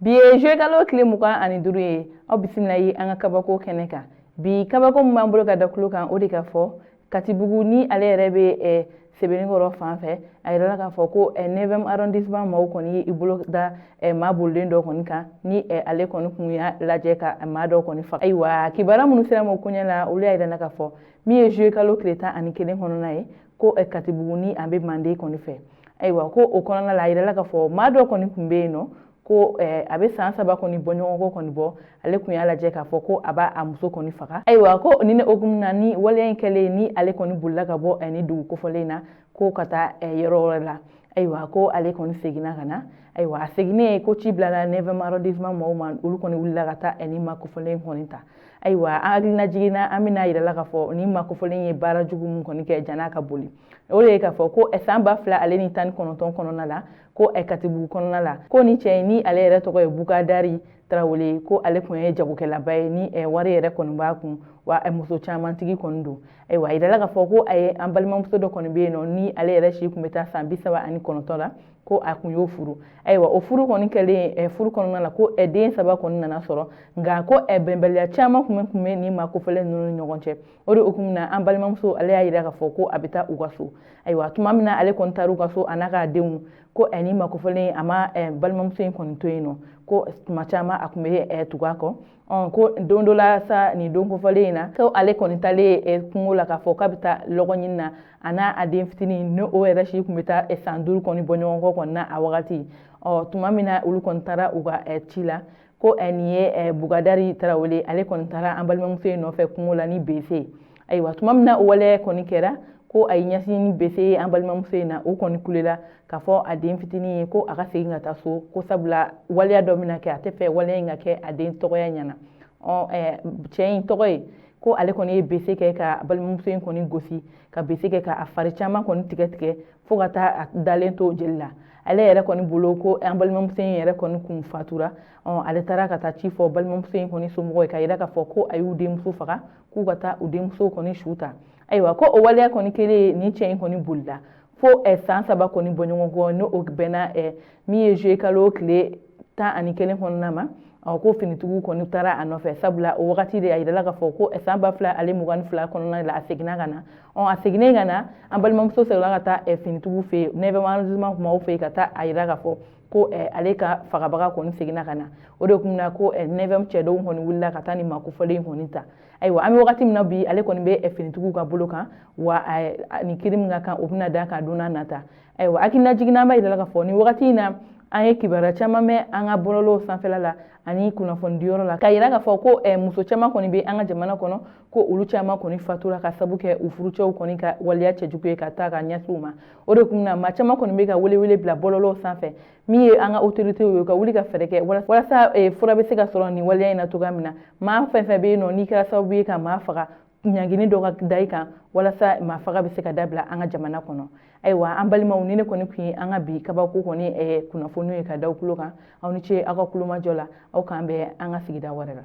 Bi ye juillet kalo tile 25 ye. Aw bisimila ye an ka kabako kɛnɛ kan. Bi kabako min b'an bolo ka da tulo kan, o de ka fɔ Katibugu ni ale yɛrɛ bɛ Sebenikɔrɔ fan fɛ. A yirala k'a fɔ ko 9e arrondissement maaw kɔni ye i bolo da maa bolilen dɔ kɔni kan, ni ale kɔni kun y'a lajɛ ka maa dɔ kɔni faga. Ayiwa, kibaruya minnu sera ma koɲɛ la, olu y'a yira k'a fɔ min ye juillet kalo tile 11 kɔnɔna ye, ko Katibugu ni an bɛ Manden kɔni fɛ. Ayiwa, ko o kɔnɔna la, a yirala k'a fɔ maa dɔ kɔni tun bɛ yen nɔ, ko a bɛ san 3 kɔni bɔ ɲɔgɔn kɔ kɔni bɔ, ale tun y'a lajɛ k'a fɔ ko a b'a a muso kɔni faga. Ayiwa, ko ni ne hukumu na, ni waleya in kɛlen, ni ale kɔni bolila ka bɔ ni dugu kofɔlen na ko ka taa yɔrɔ wɛrɛ la. Ayiwa, ko ale kɔni seginna ka na. Ayiwa, a seginnen, ko ci bilala 9e arrondissement mɔgɔw ma, olu kɔni wulila ka taa ni maa kofɔlen kɔni ta. Ayiwa, an hakilina jiginna, an bɛna yira la k'a fɔ ni maa kofɔlen ye baara jugu min kɔni kɛ jan'a ka boli, o de ye k'a fɔ ko san 2019 kɔnɔna la, ko Katibugu kɔnɔna la, ko ni cɛ ni ale yɛrɛ tɔgɔ ye Bukadari Tarawele, ko ale tun ye jagokɛlaba ye, ni wari yɛrɛ kɔni b'a kun, wa muso caman tigi kɔni don. Ayiwa, a yirala k'a fɔ ko a ye an balimamuso dɔ kɔni bɛ yen nɔ, ni ale yɛrɛ si tun bɛ taa san 39 la, ko a kun y'o furu. Ayiwa, o furu kɔni kɛlen, furu kɔnɔna la, ko den 3 kɔni nana sɔrɔ, nka ko bɛnbaliya caman tun bɛ ni maa kofɔlen ninnu ni ɲɔgɔn cɛ. O de hukumu na, an balimamuso ale y'a yira k'a fɔ ko a bɛ taa u ka so. Ayiwa, tuma min na ale kɔni taara u ka so, a n'a ka denw, ko ni maa kofɔlen a ma balimamuso in kɔni to yen nɔ, ko tuma caman a tun bɛ tugu a kɔ. Ko don dɔ la sa, nin don kofɔlen in na, ko ale kɔni taalen kungo la k'a fɔ k'a bɛ taa lɔgɔ ɲini na, a n'a a den fitinin, ni o yɛrɛ si tun bɛ taa san 5 kɔni bɔ ɲɔgɔn kɔ kɔni na a wagati. Ɔ tuma min na olu kɔni taara u ka ci la, ko nin ye Bugadari Tarawele, ale kɔni taara an balimamuso in nɔfɛ kungo la ni bese. Ayiwa, tuma min na o waleya kɔni kɛra, ko a ye ɲɛsin ni bese ye an balimamuso in na, o kɔni kulela k'a fɔ a den fitinin ye ko a ka segin ka taa so, ko sabula waleya dɔ bɛna kɛ, a tɛ fɛ waleya in ka kɛ a den tɔgɔya ɲɛna. Ɔ cɛ in tɔgɔ ye ko ale kɔni ye bese kɛ ka balimamuso in kɔni gosi, ka bese kɛ ka a fari caman kɔni tigɛ tigɛ fo ka taa a dalen to jeli la. Ale yɛrɛ kɔni bolo ko an balimamuso in yɛrɛ kɔni kun fatura. Ɔ ale taara ka taa ci fɔ balimamuso in kɔni somɔgɔw ye, ka yira k'a fɔ ko a y'u denmuso faga, k'u ka taa u denmuso kɔni su ta. Ayiwa, ko o waleya kɔni kɛlen, ni cɛ in kɔni bolila fo san 3 kɔni bɔ ɲɔgɔn kɔ, ni o bɛnna min ye juillet kalo tile 11 kɔnɔna ma. Ɔ ko finitigiw kɔni taara a nɔfɛ, sabula o wagati de a yirala k'a fɔ ko san 2022 kɔnɔna la, a seginna ka na. Ɔ a seginnen ka na, an balimamuso seginna ka taa finitigiw fɛ yen, 9e arrondissement maaw fɛ yen, ka taa a yira k'a fɔ ko ale ka fagabaga kɔni seginna ka na. O de kun na ko 9e cɛdenw kɔni wulila ka taa ni maa kofɔlen kɔni ta. Ayiwa, an bɛ wagati min na bi, ale kɔni bɛ finitigiw ka bolo kan, wa ni kiri min ka kan, o bɛna da kan don n'a nata. Ayiwa, hakilina jiginna, an b'a yira k'a fɔ nin wagati in na, an ye kibaruya caman mɛn an ka bɔlɔlɔw sanfɛla la ani kunnafonidiyɔrɔ la, ka yira k'a fɔ ko muso caman kɔni bɛ an ka jamana kɔnɔ, ko olu caman kɔni fatura ka sabu kɛ u furucɛw kɔni ka waleya cɛjugu ye ka taa ka ɲɛsin u ma. O de kun na maa caman kɔni bɛ ka welewele bila bɔlɔlɔw sanfɛ, min ye an ka autorités ye, ka wuli ka fɛɛrɛ kɛ walasa fura bɛ se ka sɔrɔ nin waleya in na cogoya min na. Maa fɛn fɛn bɛ yen nɔ, n'i kɛra sababu ye ka maa faga, ɲangini dɔ ka da i kan walasa maa faga bɛ se ka dabila an ka jamana kɔnɔ. Ayiwa, an balimaw, ni ne kɔni tun ye an ka bi kabako kɔni kunnafoniw ye ka da tulo kan. Aw ni ce aw ka kulomajɔ la. Aw k'an bɛn an ka sigida wɛrɛ la.